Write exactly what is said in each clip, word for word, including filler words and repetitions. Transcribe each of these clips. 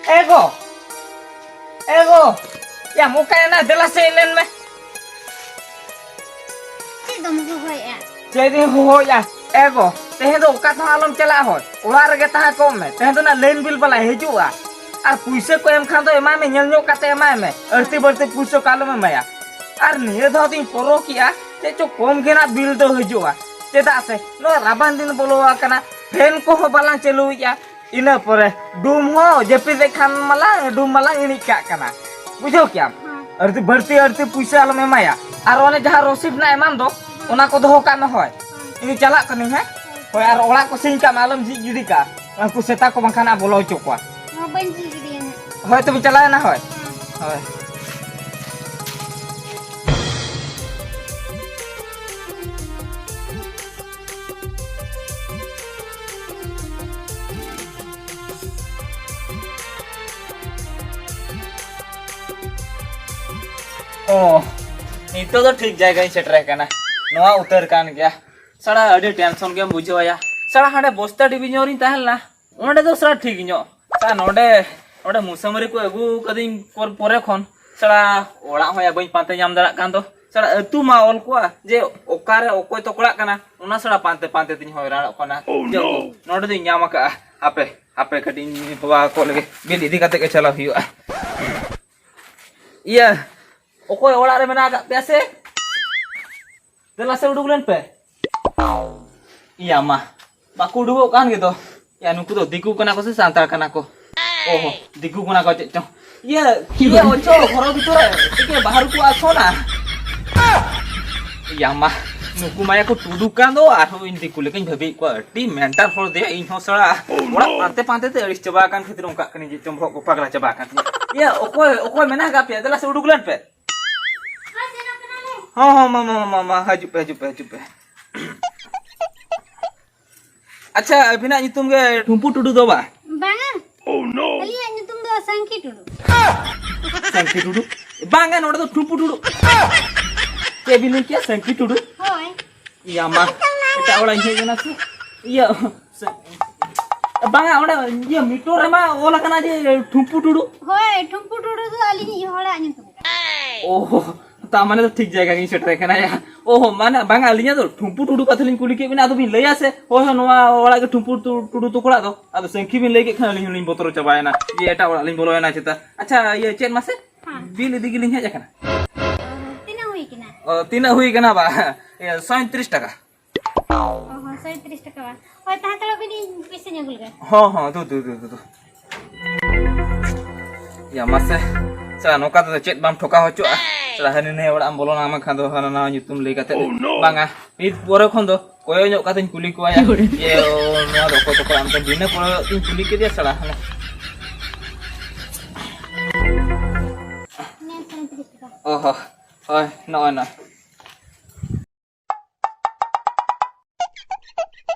ᱮ ᱜᱚ, ᱮ ᱜᱚ, ᱭᱟᱢ ᱚᱠᱟᱭᱮᱱᱟ? ᱫᱮᱞᱟ ᱥᱮ ᱦᱮᱡ ᱞᱮᱱ ᱢᱮ᱾ ᱪᱮᱫ ᱫᱚᱢ ᱦᱚᱦᱚᱭᱮᱫᱼᱟ? ᱪᱮᱫ ᱤᱧ ᱦᱚᱦᱚᱭᱮᱫᱼᱟ? ᱮ ᱜᱚ, ᱛᱮᱦᱮᱧ ᱫᱚ ᱚᱠᱟ ᱛᱮᱦᱚᱸ ᱟᱞᱚᱢ ᱪᱟᱞᱟᱜᱼᱟ ᱦᱳᱭ, ᱚᱲᱟᱜ ᱨᱮᱜᱮ ᱛᱟᱦᱮᱸ ᱠᱚᱜ ᱢᱮ᱾ ᱛᱮᱦᱮᱧ ᱫᱚ ᱱᱟᱜ ᱞᱟᱭᱤᱱ ᱵᱤᱞ ᱵᱟᱞᱟᱭ ᱦᱤᱡᱩᱜᱼᱟ᱾ ᱟᱨ ᱯᱩᱭᱥᱟᱹ ᱠᱚ ᱮᱢ ᱠᱷᱟᱱ ᱫᱚ ᱮᱢᱟᱭ ᱢᱮ, ᱧᱮᱞ ᱧᱚᱜ ᱠᱟᱛᱮ ᱮᱢᱟᱭ ᱢᱮ, ᱟᱹᱲᱛᱤ ᱵᱟᱹᱲᱛᱤ ᱯᱩᱭᱥᱟᱹ ᱠᱚ ᱟᱞᱚᱢ ᱮᱢᱟᱭᱟ᱾ ᱟᱨ ᱱᱤᱭᱟᱹ ᱫᱷᱟᱣ ᱫᱚᱧ ᱯᱚᱨᱚ ᱠᱮᱜᱼᱟ, ᱪᱮᱫ ᱪᱚ ᱠᱚᱢ ᱜᱮ ᱱᱟᱜ ᱵᱤᱞ ᱫᱚ ᱦᱤᱡᱩᱜᱼᱟ, ᱪᱮᱫᱟᱜ ᱥᱮ ᱱᱚᱣᱟ ᱨᱟᱵᱟᱝ ᱫᱤᱱ ᱵᱚᱞᱚ ᱟᱠᱟᱱᱟ, ᱯᱷᱮᱱ ᱠᱚᱦᱚᱸ ᱵᱟᱞᱟᱝ ᱪᱟᱹᱞᱩᱭᱮᱫᱼᱟ᱾ ᱤᱱᱟᱹ ᱯᱚᱨᱮ ᱰᱩᱢ ᱦᱚᱸ ᱡᱟᱹᱯᱤᱫᱮᱫ ᱠᱷᱟᱱ ᱢᱟᱞᱟᱝ ᱰᱩᱢ ᱢᱟᱞᱟᱝ ᱮᱱᱮᱡ ᱠᱟᱜ ᱠᱟᱱᱟ, ᱵᱩᱡᱷᱟᱹᱣ ᱠᱮᱜᱼᱟᱢ? ᱦᱮᱸ᱾ ᱟᱹᱲᱛᱤ ᱵᱟᱹᱲᱛᱤ ᱟᱹᱲᱛᱤ ᱯᱩᱭᱥᱟᱹ ᱟᱞᱚᱢ ᱮᱢᱟᱭᱟ᱾ ᱟᱨ ᱚᱱᱮ ᱡᱟᱦᱟᱸ ᱨᱚᱥᱤᱫ ᱨᱮᱱᱟᱜ ᱮᱢᱟᱢ ᱫᱚ, ᱚᱱᱟ ᱠᱚ ᱫᱚᱦᱚ ᱠᱟᱜ ᱢᱮ ᱦᱳᱭ᱾ ᱦᱮᱸ᱾ ᱤᱧ ᱪᱟᱞᱟᱜ ᱠᱟᱹᱱᱟᱹᱧ, ᱦᱮᱸ? ᱦᱳᱭ, ᱟᱨ ᱚᱲᱟᱜ ᱠᱚ ᱥᱤᱧ ᱠᱟᱜ ᱢᱮ, ᱟᱞᱚᱢ ᱡᱷᱤᱡ ᱜᱤᱰᱤ ᱠᱟᱜᱼᱟ᱾ ᱩᱱᱠᱩ ᱥᱮᱛᱟ ᱠᱚ ᱵᱟᱝᱠᱷᱟᱱ ᱦᱟᱸᱜ ᱵᱚᱞᱚ ᱦᱚᱪᱚ ᱠᱚᱣᱟ᱾ ᱦᱚᱸ, ᱵᱟᱹᱧ ᱡᱷᱤᱡ ᱜᱤᱰᱤᱭᱟ ᱦᱟᱸᱜ᱾ ᱦᱳᱭ, ᱛᱚᱵᱮ ᱪᱟᱞᱟᱣᱮᱱᱟ ᱦᱳᱭ᱾ ᱦᱮᱸ᱾ ᱦᱳᱭ᱾ ᱚ, ᱱᱤᱛᱚᱜ ᱫᱚ ᱴᱷᱤᱠ ᱡᱟᱭᱜᱟᱧ ᱥᱮᱴᱮᱨ ᱟᱠᱟᱱᱟ᱾ ᱱᱚᱣᱟ ᱩᱛᱟᱹᱨ ᱠᱟᱱ ᱜᱮᱭᱟ᱾ ᱥᱟᱲᱟ, ᱟᱹᱰᱤ ᱴᱮᱱᱥᱚᱱ ᱜᱮᱢ ᱵᱩᱡᱷᱟᱹᱣᱟ ᱭᱟ᱾ ᱥᱟᱲᱟ, ᱦᱟᱸᱰᱮ ᱵᱚᱥᱛᱟ ᱰᱤᱵᱤᱡᱚᱱ ᱨᱤᱧ ᱛᱟᱦᱮᱸ ᱞᱮᱱᱟ, ᱚᱸᱰᱮ ᱫᱚ ᱥᱟᱲᱟ ᱴᱷᱤᱠ ᱧᱚᱜ᱾ ᱥᱟᱲᱟ, ᱱᱚᱰᱮ, ᱱᱚᱰᱮ ᱢᱩᱥᱟᱹᱢᱟᱹᱨᱤ ᱠᱚ ᱟᱹᱜᱩ ᱠᱟᱹᱫᱤᱧ ᱯᱚᱨ, ᱯᱚᱨᱮ ᱠᱷᱚᱱ ᱥᱟᱲᱟ ᱚᱲᱟᱜ ᱦᱚᱸ ᱭᱟ ᱵᱟᱹᱧ ᱯᱟᱱᱛᱮ ᱧᱟᱢ ᱫᱟᱲᱮᱭᱟᱜ ᱠᱟᱱ ᱫᱚ᱾ ᱥᱟᱲᱟ, ᱟᱹᱛᱩ ᱢᱟ ᱚᱞ ᱠᱚᱜᱼᱟ ᱡᱮ ᱚᱠᱟᱨᱮ ᱚᱠᱚᱭ ᱛᱚᱠᱲᱟᱜ ᱠᱟᱱᱟ, ᱚᱱᱟ ᱥᱟᱲᱟ ᱯᱟᱱᱛᱮ ᱯᱟᱱᱛᱮ ᱛᱤᱧ ᱦᱚᱭᱨᱟᱱᱚᱜ ᱠᱟᱱᱟ᱾ ᱡᱟᱠ, ᱱᱚᱰᱮ ᱫᱚᱧ ᱧᱟᱢ ᱟᱠᱟᱫᱼᱟ᱾ ᱦᱟᱯᱮ, ᱦᱟᱯᱮ ᱠᱟᱹᱴᱤᱡ ᱤᱧ ᱦᱚᱦᱚ ᱟᱠᱚ ᱞᱮᱜᱮ, ᱵᱤᱞ ᱤᱫᱤ ᱠᱟᱛᱮ ᱜᱮ ᱪᱟᱞᱟᱣ ᱦᱩᱭᱩᱜᱼᱟ᱾ ᱤᱭᱟᱹ, ᱚᱠᱚᱭ ᱚᱲᱟᱜ ᱨᱮ ᱢᱮᱱᱟᱜ ᱟᱠᱟᱫ ᱯᱮᱭᱟ ᱥᱮ? ᱫᱮᱞᱟ ᱥᱮ ᱩᱰᱩᱠ ᱞᱮᱱ ᱯᱮ᱾ ᱤᱭᱟ ᱢᱟ, ᱵᱟᱠᱚ ᱩᱰᱩᱠᱚᱜ ᱠᱟᱱ ᱜᱮᱫᱚ᱾ ᱭᱟ, ᱱᱩᱠᱩ ᱫᱚ ᱫᱤᱠᱩ ᱠᱟᱱᱟ ᱠᱚ ᱥᱮ ᱥᱟᱱᱛᱟᱲ ᱠᱟᱱᱟ ᱠᱚ? ᱚᱦᱚ, ᱫᱤᱠᱩ ᱠᱟᱱᱟ ᱠᱚ ᱪᱮᱫ ᱪᱚᱝ᱾ ᱤᱭᱟᱹ, ᱤᱭᱟᱹ, ᱚᱪᱚ, ᱜᱷᱚᱨᱚ ᱵᱷᱤᱛᱚᱨ ᱨᱮ ᱪᱮᱫ ᱵᱟᱦᱟᱨ ᱠᱚ ᱟᱥᱚᱱᱟ? ᱭᱟ ᱢᱟ, ᱱᱩᱠᱩ ᱢᱟ ᱭᱟ ᱠᱚ ᱴᱩᱰᱩ ᱠᱟᱱ ᱫᱚ, ᱟᱨᱦᱚᱸ ᱤᱧ ᱫᱤᱠᱩ ᱞᱮᱠᱟᱧ ᱵᱷᱟᱹᱵᱤᱭᱮᱫ ᱠᱚᱣᱟ᱾ ᱟᱹᱰᱤ ᱢᱮᱱᱴᱟᱞ ᱦᱚᱲ ᱫᱮᱭᱟ, ᱤᱧ ᱦᱚᱸ ᱥᱟᱲᱟ ᱚᱲᱟᱜ ᱯᱟᱱᱛᱮ ᱯᱟᱱᱛᱮ ᱛᱮ ᱟᱹᱲᱤᱥ ᱪᱟᱵᱟ ᱟᱠᱟᱱ ᱠᱷᱟᱹᱛᱤᱨ ᱚᱱᱠᱟᱜ ᱠᱟᱹᱱᱟᱹᱧ, ᱪᱮᱫ ᱪᱚᱝ ᱵᱚᱦᱚᱜ ᱠᱚ ᱯᱟᱜᱽᱞᱟ ᱪᱟᱵᱟ ᱟᱠᱟᱱ ᱛᱤᱧᱟ᱾ ᱤᱭᱟᱹ, ᱚᱠᱚᱭ, ᱚᱠᱚᱭ ᱢᱮᱱᱟᱜ ᱟᱠᱟᱫ ᱯᱮᱭᱟ? ᱫᱮᱞᱟ ᱥᱮ ᱩᱰᱩᱠ ᱞᱮᱱ ᱯᱮ᱾ ᱦᱚᱸ, ᱦᱚᱸ, ᱢᱟ, ᱢᱟ, ᱢᱟ, ᱢᱟ, ᱦᱤᱡᱩᱜ ᱯᱮ, ᱦᱤᱡᱩᱜ ᱯᱮ, ᱦᱤᱡᱩᱜ ᱯᱮ᱾ ᱟᱪᱪᱷᱟ, ᱟᱹᱵᱤᱱᱟᱜ ᱧᱩᱛᱩᱢ ᱜᱮ ᱴᱷᱩᱢᱯᱩ ᱴᱩᱰᱩ ᱫᱚ ᱵᱟᱝ? ᱵᱟᱝᱟ᱾ ᱟᱹᱞᱤᱧᱟᱜ ᱧᱩᱛᱩᱢ ᱫᱚ ᱥᱟᱝᱠᱷᱤ ᱴᱩᱰᱩ᱾ ᱥᱟᱝᱠᱷᱤ ᱴᱩᱰᱩ? ᱵᱟᱝᱟ, ᱱᱚᱰᱮ ᱫᱚ ᱴᱷᱩᱢᱯᱩ ᱴᱩᱰᱩ᱾ ᱪᱮᱫ ᱵᱤᱱ ᱞᱟᱹᱭ ᱠᱮᱜᱼᱟ? ᱥᱟᱝᱠᱷᱤ ᱴᱩᱰᱩ? ᱦᱳᱭ᱾ ᱤᱭᱟ ᱢᱟ, ᱮᱴᱟᱜ ᱚᱲᱟᱜ ᱤᱧ ᱦᱮᱡ ᱮᱱᱟ ᱥᱮ? ᱤᱭᱟᱹ, ᱥᱟ-, ᱵᱟᱝᱟ, ᱚᱸᱰᱮ ᱤᱭᱟᱹ ᱢᱤᱴᱚᱨ ᱨᱮᱢᱟ ᱚᱞ ᱟᱠᱟᱱᱟ ᱡᱮ ᱴᱷᱩᱢᱯᱩ ᱴᱩᱰᱩ᱾ ᱦᱳᱭ, ᱴᱷᱩᱢᱯᱩ ᱴᱩᱰᱩ ᱫᱚ ᱟᱹᱞᱤᱧᱤᱡ ᱦᱚᱲᱟᱜ ᱧᱩᱛᱩᱢ᱾ ᱳᱦᱳ, ᱛᱟ ᱢᱟᱱᱮ ᱫᱚ ᱴᱷᱤᱠ ᱡᱟᱭᱜᱟ ᱜᱤᱧ ᱥᱮᱴᱮᱨ ᱟᱠᱟᱱᱟ ᱭᱟ᱾ ᱳᱦᱳ, ᱢᱟᱱᱮ ᱵᱟᱝᱟ, ᱟᱹᱞᱤᱧᱟᱜ ᱫᱚ ᱴᱷᱩᱢᱯᱩ ᱴᱩᱰᱩ ᱠᱟᱛᱷᱟ ᱞᱤᱧ ᱠᱩᱞᱤ ᱠᱮᱫ ᱵᱤᱱᱟ, ᱟᱫᱚ ᱵᱤᱱ ᱞᱟᱹᱭᱟ ᱥᱮ? ᱦᱳᱭ, ᱦᱳᱭ, ᱱᱚᱣᱟ ᱚᱲᱟᱜ ᱜᱮ ᱴᱷᱩᱢᱯᱩ ᱴᱩ-, ᱴᱩᱰᱩ ᱛᱟᱠᱚ ᱚᱲᱟᱜ ᱫᱚ᱾ ᱟᱫᱚ ᱥᱟᱹᱝᱠᱷᱤ ᱵᱤᱱ ᱞᱟᱹᱭ ᱠᱮᱫ ᱠᱷᱟᱱ ᱟᱹᱞᱤᱧ ᱦᱚᱸᱞᱤᱧ ᱵᱚᱛᱚᱨ ᱪᱟᱵᱟᱭᱮᱱᱟ ᱡᱮ ᱮᱴᱟᱜ ᱚᱲᱟᱜ ᱞᱤᱧ ᱵᱚᱞᱚᱭᱮᱱᱟ ᱪᱮᱛᱟ᱾ ᱟᱪᱪᱷᱟ, ᱤᱭᱟᱹ ᱪᱮᱫ ᱢᱟᱥᱮ? ᱦᱮᱸ᱾ ᱵᱤᱞ ᱤᱫᱤ ᱜᱮᱞᱤᱧ ᱦᱮᱡ ᱟᱠᱟᱱᱟ᱾ ᱚ, ᱛᱤᱱᱟᱹᱜ ᱦᱩᱭ ᱠᱟᱱᱟ? ᱚ, ᱛᱤᱱᱟᱹᱜ ᱦᱩᱭ ᱠᱟᱱᱟ ᱵᱟ? ᱤᱭᱟᱹ, ᱥᱚᱭᱛᱨᱤᱥ ᱴᱟᱠᱟ᱾ ᱚ ᱦᱚᱸ, ᱥᱚᱭᱛᱨᱤᱥ ᱴᱟᱠᱟ ᱵᱟ? ᱦᱳᱭ, ᱛᱟᱦᱮᱸ ᱦᱟᱛᱟᱲᱚᱜ ᱵᱤᱱ, ᱤᱧ ᱯᱚᱭᱥᱟᱧ ᱟᱹᱜᱩ ᱞᱮᱜᱮ᱾ ᱦᱚᱸ, ᱦᱚᱸ, ᱫᱩ, ᱫᱩ, ᱫᱩ, ᱫᱩ, ᱫᱩ᱾ ᱭᱟ, ᱢᱟᱥᱮ᱾ ᱥᱟᱞᱟ, ᱱᱚᱝᱠᱟ ᱛᱮᱫᱚ ᱪᱮᱫ ᱵᱟᱢ ᱴᱷᱚᱠᱟᱣ ᱦᱚᱪᱚᱜᱼᱟ? ᱥᱟᱞᱟ, ᱦᱟᱹᱱᱤ ᱱᱟᱹᱭ ᱚᱲᱟᱜ ᱮᱢ ᱵᱚᱞᱚᱱᱟ, ᱟᱢ ᱠᱷᱟᱱ ᱫᱚ ᱦᱟᱱᱟ ᱱᱟᱣᱟ ᱧᱩᱛᱩᱢ ᱞᱟᱹᱭ ᱠᱟᱛᱮ᱾ ᱵᱟᱝᱟ, ᱱᱤᱛ ᱯᱚᱨᱮ ᱠᱷᱚᱱ ᱫᱚ ᱠᱚᱭᱚᱜ ᱧᱚᱜ ᱠᱟᱛᱮᱧ ᱠᱩᱞᱤ ᱠᱚᱣᱟ ᱭᱟ᱾ ᱡᱮ, ᱚ, ᱱᱚᱣᱟ ᱫᱚ ᱚᱠᱚᱭ ᱛᱟᱠᱚ? ᱟᱢ ᱫᱚ ᱵᱤᱱᱟᱹ ᱠᱚᱭᱚᱜ ᱛᱤᱧ ᱠᱩᱞᱤ ᱠᱮᱫᱮᱭᱟ, ᱥᱟᱞᱟ, ᱦᱟᱱᱮ᱾ ᱚ ᱦᱚ, ᱦᱳᱭ, ᱱᱚᱜᱼᱚᱭ ᱱᱟ᱾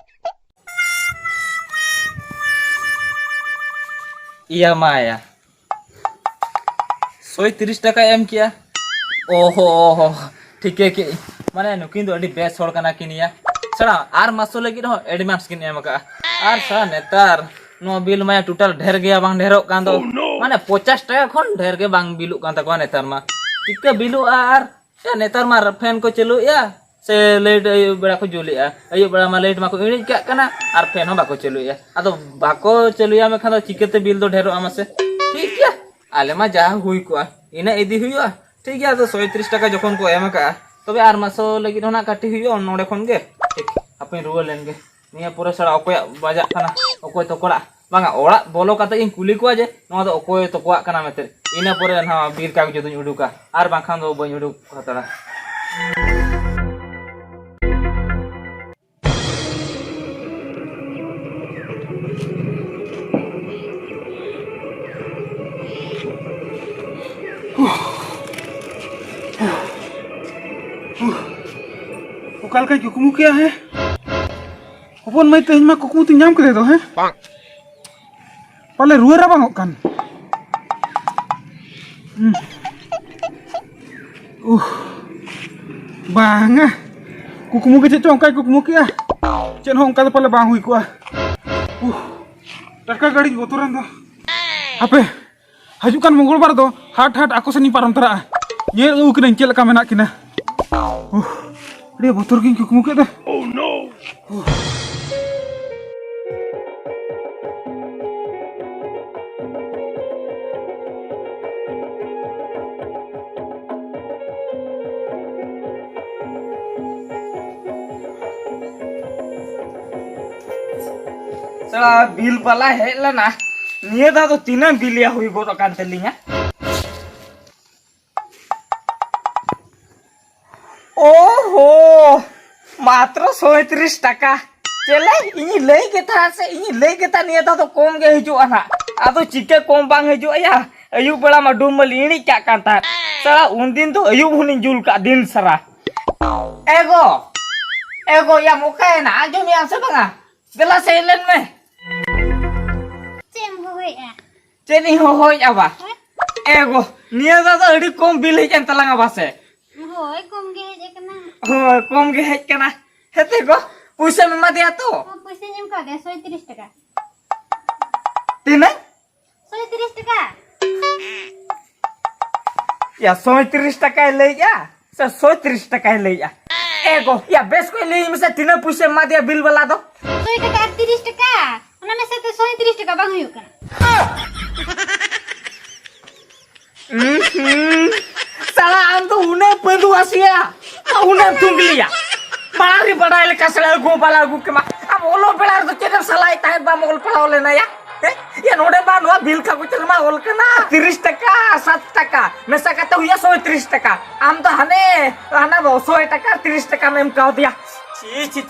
ᱤᱭᱟᱹ ᱢᱟᱭᱟ᱾ ᱥᱚᱭ ᱛᱤᱨᱤᱥ ᱴᱟᱠᱟᱭ ᱮᱢ ᱠᱮᱜᱼᱟ᱾ ᱚᱦᱚ, ᱚᱦᱚ, ᱴᱷᱤᱠᱟᱹ ᱠᱮᱜ ᱟᱹᱧ᱾ ᱢᱟᱱᱮ, ᱱᱩᱠᱤᱱ ᱫᱚ ᱟᱹᱰᱤ ᱵᱮᱥ ᱦᱚᱲ ᱠᱟᱱᱟ ᱠᱤᱱ ᱭᱟ᱾ ᱥᱟᱞᱟ, ᱟᱨ ᱢᱟᱥᱚ ᱞᱟᱹᱜᱤᱫ ᱦᱚᱸ advance ᱠᱤᱱ ᱮᱢ ᱟᱠᱟᱜᱼᱟ᱾ ᱟᱨ ᱥᱟᱞᱟ, ᱱᱮᱛᱟᱨ ᱱᱚᱣᱟ ᱵᱤᱞ ᱢᱟᱭᱟ total ᱰᱷᱮᱨ ᱜᱮᱭᱟ, ᱵᱟᱝ ᱰᱷᱮᱨᱚᱜ ᱠᱟᱱ ᱫᱚ᱾ ᱢᱟᱱᱮ, ᱯᱚᱧᱪᱟᱥ ᱴᱟᱠᱟ ᱠᱷᱚᱱ ᱰᱷᱮᱨ ᱜᱮ ᱵᱟᱝ ᱵᱤᱞᱩᱜ ᱠᱟᱱ ᱛᱟᱠᱚᱣᱟ ᱱᱮᱛᱟᱨ ᱢᱟ᱾ ᱪᱤᱠᱟᱹ ᱵᱤᱞᱩᱜᱼᱟ ᱟᱨ ᱭᱟ, ᱱᱮᱛᱟᱨ ᱢᱟ ᱯᱷᱮᱱ ᱠᱚ ᱪᱟᱹᱞᱩᱭᱮᱫᱼᱟ, ᱥᱮ ᱞᱟᱭᱤᱴ ᱟᱹᱭᱩᱵ ᱵᱮᱲᱟ ᱠᱚ ᱡᱩᱞᱮᱫᱼᱟ᱾ ᱟᱹᱭᱩᱵ ᱵᱮᱲᱟ ᱢᱟ ᱞᱟᱭᱤᱴ ᱢᱟᱠᱚ ᱤᱬᱤᱡ ᱠᱟᱜ ᱠᱟᱱᱟ ᱟᱨ ᱯᱷᱮᱱ ᱦᱚᱸ ᱵᱟᱠᱚ ᱪᱟᱹᱞᱩᱭᱮᱫᱼᱟ᱾ ᱟᱫᱚ ᱵᱟᱠᱚ ᱪᱟᱹᱞᱩᱭᱟ ᱢᱮᱱᱠᱷᱟᱱ ᱫᱚ ᱪᱤᱠᱟᱹᱛᱮ ᱵᱤᱞ ᱫᱚ ᱰᱷᱮᱨᱚᱜᱼᱟ ᱢᱟᱥᱮ? ᱴᱷᱤᱠ ᱜᱮᱭᱟ, ᱟᱞᱮ ᱢᱟ ᱡᱟ ᱦᱩᱭ ᱠᱚᱜᱼᱟ ᱤᱱᱟᱹ ᱤᱫᱤ ᱦᱩᱭᱩᱜᱼᱟ᱾ ᱴᱷᱤᱠ ᱜᱮᱭᱟ, ᱟᱫᱚ ᱥᱚᱭᱛᱨᱤᱥ ᱴᱟᱠᱟ ᱡᱚᱠᱷᱚᱱ ᱠᱚ ᱮᱢ ᱟᱠᱟᱜᱼᱟ, ᱛᱚᱵᱮ ᱟᱨ ᱢᱟᱥᱚ ᱞᱟᱹᱜᱤᱫ ᱦᱚᱸ ᱱᱟᱜ ᱠᱟᱹᱴᱤᱡ ᱦᱩᱭᱩᱜᱼᱟ ᱱᱚᱰᱮ ᱠᱷᱚᱱ ᱜᱮ᱾ ᱴᱷᱤᱠ, ᱦᱟᱯᱮᱧ ᱨᱩᱣᱟᱹᱲ ᱞᱮᱱ ᱜᱮ᱾ ᱱᱤᱭᱟᱹ ᱯᱚᱨᱮ ᱥᱟᱞᱟ ᱚᱠᱚᱭᱟᱜ ᱵᱟᱡᱟᱜ ᱠᱟᱱᱟ, ᱚᱠᱚᱭ ᱛᱚᱠᱚᱲᱟᱜ? ᱵᱟᱝᱟ, ᱚᱲᱟᱜ ᱵᱚᱞᱚ ᱠᱟᱛᱮ ᱜᱤᱧ ᱠᱩᱞᱤ ᱠᱚᱣᱟ ᱡᱮ ᱱᱚᱣᱟ ᱫᱚ ᱚᱠᱚᱭ ᱛᱚᱠᱚᱣᱟᱜ ᱠᱟᱱᱟ ᱢᱮᱱᱛᱮ᱾ ᱤᱱᱟᱹ ᱯᱚᱨᱮ ᱱᱟᱣᱟ ᱵᱤᱞ ᱠᱟᱜᱚᱡᱽ ᱫᱚᱧ ᱩᱰᱩᱠᱟ, ᱟᱨ ᱵᱟᱝᱠᱷᱟᱱ ᱫᱚ ᱵᱟᱹᱧ ᱩᱰᱩᱠ ᱦᱟᱛᱟᱲᱟ᱾ ᱚᱠᱟ ᱞᱮᱠᱟᱧ ᱠᱩᱠᱢᱩ ᱠᱮᱜᱼᱟ, ᱦᱮᱸ? ᱦᱚᱯᱚᱱ ᱢᱟᱹᱭ, ᱛᱮᱦᱮᱧ ᱢᱟ ᱠᱩᱠᱢᱩ ᱛᱤᱧ ᱧᱟᱢ ᱠᱮᱫᱮ ᱫᱚ, ᱦᱮᱸ? ᱯᱟᱞᱮ ᱨᱩᱣᱟᱹ ᱨᱟᱵᱟᱝᱚᱜ ᱠᱟᱱ᱾ ᱦᱩᱸ᱾ ᱩᱦ᱾ ᱵᱟᱝᱟ᱾ ᱠᱩᱠᱢᱩ ᱜᱮ ᱪᱮᱫ ᱪᱚ ᱚᱱᱠᱟᱭ ᱠᱩᱠᱢᱩ ᱠᱮᱜᱼᱟ᱾ ᱪᱮᱫ ᱦᱚᱸ ᱚᱱᱠᱟ ᱫᱚ ᱯᱟᱞᱮ ᱵᱟᱝ ᱦᱩᱭ ᱠᱚᱜᱼᱟ᱾ ᱩᱦ᱾ ᱴᱟᱠᱟ ᱜᱟᱹᱰᱤᱧ ᱵᱚᱛᱚᱨᱮᱱ ᱫᱚ᱾ ᱦᱟᱯᱮ, ᱦᱤᱡᱩᱜ ᱠᱟᱱ ᱢᱚᱝᱜᱚᱞ ᱵᱟᱨ ᱫᱚ ᱦᱟᱴ ᱦᱟᱴ ᱟᱠᱚ ᱥᱮᱱ ᱤᱧ ᱯᱟᱨᱚᱢ ᱛᱚᱨᱟᱜᱼᱟ᱾ ᱧᱮᱞ ᱟᱹᱜᱩ ᱠᱤᱱᱟᱹᱧ ᱪᱮᱫ ᱞᱮᱠᱟ ᱢᱮᱱᱟᱜ ᱠᱤᱱᱟ᱾ ᱩᱦ, ᱟᱹᱰᱤ ᱵᱚᱛᱚᱨ ᱜᱤᱧ ᱠᱩᱠᱢᱩ ᱠᱮᱫ ᱫᱚ᱾ ᱥᱟᱞᱟ ᱵᱤᱞ ᱵᱟᱞᱟ ᱦᱮᱡ ᱞᱮᱱᱟ᱾ ᱱᱤᱭᱟᱹ ᱫᱷᱟᱣ ᱫᱚ ᱛᱤᱱᱟᱹᱜ ᱵᱤᱞ ᱭᱟ ᱦᱩᱭ ᱜᱚᱫ ᱟᱠᱟᱱ ᱛᱟᱹᱞᱤᱧᱟ? ᱳᱦᱳ, ᱢᱟᱛᱨᱚ ᱥᱚᱭᱛᱨᱤᱥ ᱴᱟᱠᱟ᱾ ᱪᱮᱞᱮ, ᱤᱧᱤᱧ ᱞᱟᱹᱭ ᱜᱮ ᱛᱟᱦᱮᱸᱫ ᱥᱮ, ᱤᱧᱤᱧ ᱞᱟᱹᱭ ᱜᱮ ᱛᱟᱦᱮᱸᱫ ᱱᱤᱭᱟᱹ ᱫᱷᱟᱣ ᱫᱚ ᱠᱚᱢ ᱜᱮ ᱦᱤᱡᱩᱜᱼᱟ ᱱᱟᱦᱟᱜ᱾ ᱟᱫᱚ ᱪᱤᱠᱟᱹ ᱠᱚᱢ ᱵᱟᱝ ᱦᱤᱡᱩᱜᱼᱟ ᱭᱟ? ᱟᱹᱭᱩᱵ ᱵᱮᱲᱟ ᱢᱟ ᱰᱩᱢ ᱢᱟᱹᱞᱤ ᱤᱬᱤᱡ ᱠᱟᱜ ᱠᱟᱱ ᱛᱟᱦᱮᱸᱫ᱾ ᱥᱟᱞᱟ ᱩᱱᱫᱤᱱ ᱫᱚ ᱟᱹᱭᱩᱵ ᱦᱚᱸᱞᱤᱧ ᱡᱩᱞ ᱠᱟᱜ ᱫᱤᱱ ᱥᱟᱨᱟ᱾ ᱮᱜᱳ, ᱮᱜᱳ ᱭᱟᱢ ᱚᱠᱟᱭᱮᱱᱟ? ᱟᱸᱡᱚᱢᱮᱜᱼᱟᱢ ᱥᱮ ᱵᱟᱝᱟ? ᱫᱮᱞᱟ ᱥᱮ ᱦᱮᱡ ᱞᱮᱱ ᱢᱮ᱾ ᱪᱮᱫ ᱮᱢ ᱦᱚᱦᱚᱭᱮᱫᱼᱟ? ᱪᱮᱫ ᱤᱧ ᱦᱚᱦᱚᱭᱮᱫᱼᱟ ᱵᱟ? ᱦᱮᱸ? ᱮ ᱜᱳ, ᱱᱤᱭᱟᱹ ᱫᱷᱟᱣ ᱫᱚ ᱟᱹᱰᱤ ᱠᱚᱢ ᱵᱤᱞ ᱦᱮᱡ ᱮᱱ ᱛᱟᱞᱟᱝᱟ ᱵᱟᱥᱮ? ᱦᱳᱭ, ᱠᱚᱢ ᱜᱮ ᱦᱮᱡ ᱟᱠᱟᱱᱟ᱾ ᱦᱳᱭ, ᱠᱚᱢ ᱜᱮ ᱦᱮᱡ ᱠᱟᱱᱟ᱾ ᱦᱮᱸᱛᱮ ᱜᱳ, ᱯᱩᱭᱥᱟᱹᱢ ᱮᱢᱟ ᱫᱮᱭᱟ ᱛᱚ? ᱦᱚᱸ, ᱯᱩᱭᱥᱟᱹᱧ ᱮᱢ ᱠᱟᱣᱫᱮᱭᱟ, ᱥᱚᱭ ᱛᱤᱨᱤᱥ ᱴᱟᱠᱟ᱾ ᱛᱤᱱᱟᱹᱜ? ᱥᱚᱭ ᱛᱤᱨᱤᱥ ᱴᱟᱠᱟ᱾ ᱭᱟ, ᱥᱚᱭ ᱛᱤᱨᱤᱥ ᱴᱟᱠᱟᱭ ᱞᱟᱹᱭᱮᱜᱼᱟ ᱥᱮ ᱥᱚᱭ ᱛᱤᱨᱤᱥ ᱴᱟᱠᱟᱭ ᱞᱟᱹᱭᱮᱜᱼᱟ? ᱮ ᱜᱳ, ᱭᱟ, ᱵᱮᱥ ᱠᱚᱡ ᱞᱟᱹᱭ ᱢᱮᱥᱮ, ᱛᱤᱱᱟᱹᱜ ᱯᱩᱭᱥᱟᱹᱢ ᱮᱢᱟ ᱫᱮᱭᱟ ᱵᱤᱞ ᱵᱟᱞᱟ ᱫᱚ? ᱥᱚᱭ ᱴᱟᱠᱟ ᱟᱨ ᱛᱤᱨᱤᱥ ᱴᱟᱠᱟ᱾ ᱚᱱᱟ ᱢᱮᱥᱟ ᱛᱮ ᱥᱚᱭ ᱛᱤᱨᱤᱥ ᱴᱟᱠᱟ ᱵᱟᱝ ᱦᱩᱭᱩᱜ ᱠᱟᱱᱟ᱾ ᱩᱸ ᱦᱩᱸ᱾ ᱥᱟᱞᱟ ᱟᱢ ᱫᱚ ᱩᱱᱟᱹᱜ ᱯᱟᱹᱫᱩ ᱟᱥᱮᱭᱟ, ᱩᱱᱟᱹᱜ ᱛᱩᱝᱜᱞᱤᱭᱟ᱾ ᱢᱟᱲᱟᱝ ᱨᱮ ᱵᱟᱰᱟᱭ ᱞᱮᱠᱟ ᱥᱟᱞᱟ ᱟᱹᱜᱩ ᱵᱟᱞᱟ ᱟᱹᱜᱩ ᱠᱮᱢᱟ᱾ ᱟᱢ ᱚᱞᱚᱜ ᱵᱮᱲᱟ ᱨᱮᱫᱚ ᱪᱮᱫ ᱮᱢ ᱥᱟᱞᱟᱭᱮᱫ ᱛᱟᱦᱮᱸᱫ, ᱵᱟᱢ ᱚᱞ ᱯᱟᱲᱦᱟᱣ ᱞᱮᱱᱟ ᱭᱟ? ᱦᱮᱸ? ᱭᱟ, ᱱᱚᱰᱮ ᱢᱟ ᱱᱚᱣᱟ ᱵᱤᱞ ᱠᱟᱜᱚᱡᱽ ᱨᱮᱢᱟ ᱚᱞ ᱠᱟᱱᱟ ᱛᱤᱨᱤᱥ ᱴᱟᱠᱟ, ᱥᱟᱛ ᱴᱟᱠᱟ, ᱢᱮᱥᱟ ᱠᱟᱛᱮ ᱦᱩᱭᱩᱜᱼᱟ ᱥᱚᱭ ᱛᱤᱨᱤᱥ ᱴᱟᱠᱟ᱾ ᱟᱢ ᱫᱚ ᱦᱟᱱᱮ, ᱦᱟᱱᱟ ᱫᱚ ᱥᱚᱭ ᱴᱟᱠᱟ ᱟᱨ ᱛᱤᱨᱤᱥ ᱴᱟᱠᱟᱢ ᱮᱢ ᱠᱟᱣᱫᱮᱭᱟ᱾ ᱪᱤ, ᱪᱤ,